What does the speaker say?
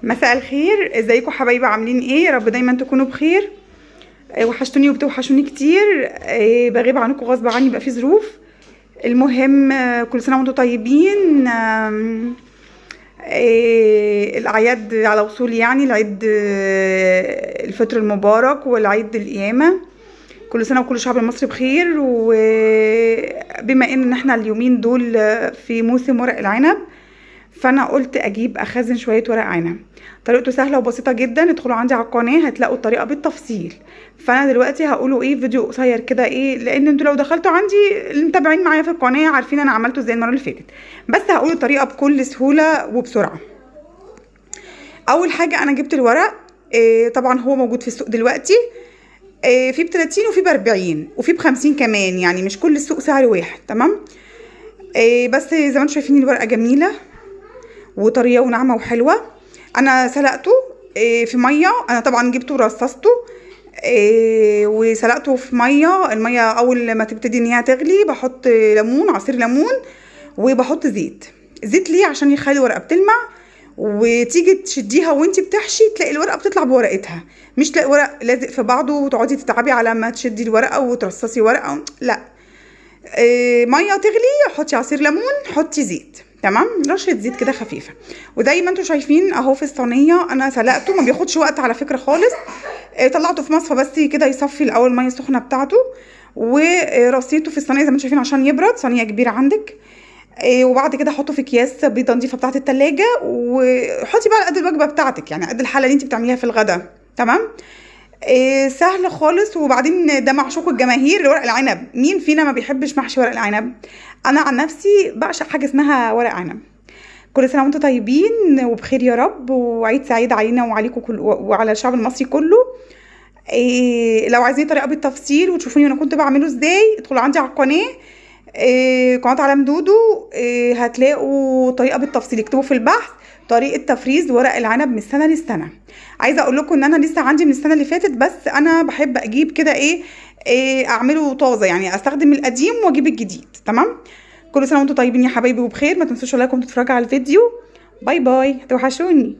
مساء الخير، ازيكم حبايبي؟ عاملين ايه؟ يا رب دايما تكونوا بخير. وحشتوني وبتوحشوني كتير. بغيب عنكم غصب عني، بقى في ظروف. المهم كل سنة وانتم طيبين. الاعياد على وصول، يعني العيد الفطر المبارك والعيد القيامة. كل سنة وكل الشعب المصري بخير. وبما ان احنا اليومين دول في موسم ورق العنب، فانا قلت اجيب اخزن شوية ورق عنب. طريقته سهلة وبسيطة جدا، ادخلوا عندي على القناة هتلاقوا الطريقة بالتفصيل. فانا دلوقتي هقوله ايه، فيديو قصير كده، ايه لان انتوا لو دخلتوا عندي المتابعين معايا في القناة عارفين انا عملته ازاي المرة اللي فاتت، بس هقول الطريقة بكل سهولة وبسرعة. اول حاجة انا جبت الورق، إيه طبعا هو موجود في السوق دلوقتي، إيه في ب30 وفي ب40 وفي ب50 كمان، يعني مش كل السوق سعر واحد، تمام. إيه بس زي ما انتم شايفين الورقة جميلة وطريه وناعمه وحلوه. انا سلقته في مية، انا طبعا جبته ورصصته وسلقته في مية. المية اول ما تبتدي ان هي تغلي بحط ليمون، عصير ليمون، وبحط زيت. زيت ليه؟ عشان يخلي الورقة بتلمع، وتيجي تشديها وانتي بتحشي تلاقي الورقة بتطلع بورقتها، مش تلاقي ورق لازق في بعضه وتقعدي تتعبي على ما تشدي الورقة وترصصي ورقة. لا، مية تغلي، حطي عصير ليمون، حطي زيت، تمام، رشه زيت كده خفيفة. وزي ما انتم شايفين اهو في الصينية انا سلقته، ما بياخدش وقت على فكرة خالص. طلعته في مصفى بس كده يصفي الاول المية السخنة بتاعته، ورصيته في الصينية زي ما انتم شايفين عشان يبرد، صينية كبيرة عندك. وبعد كده حطه في اكياس بيضة نظيفة بتاعه التلاجة، وحطي بقى على قد الوجبة بتاعتك، يعني قد الحلة اللي انت بتعمليها في الغدا، تمام. سهل خالص. وبعدين ده معشوق الجماهير ورق العنب، مين فينا ما بيحبش محشي ورق العنب؟ انا عن نفسي بعشق حاجة اسمها ورق عنب. كل سنة وانتم طيبين وبخير يا رب، وعيد سعيد علينا وعليكم كل وعلى الشعب المصري كله. لو عايزين طريقه بالتفصيل وتشوفوني انا كنت بعمله ازاي، ادخلوا عندي على القناة، قناة عالم دودو، هتلاقوا طريقه بالتفصيل. اكتبوا في البحث طريقه تفريز ورق العنب من السنة للسنة. عايزه اقول لكم ان انا لسه عندي من السنة اللي فاتت، بس انا بحب اجيب كده ايه اعمله طازة، يعني استخدم القديم واجيب الجديد، تمام. كل سنة وانتم طيبين يا حبايبي وبخير. ما تنسوش like وتتفرجوا على الفيديو. bye bye، توحشوني.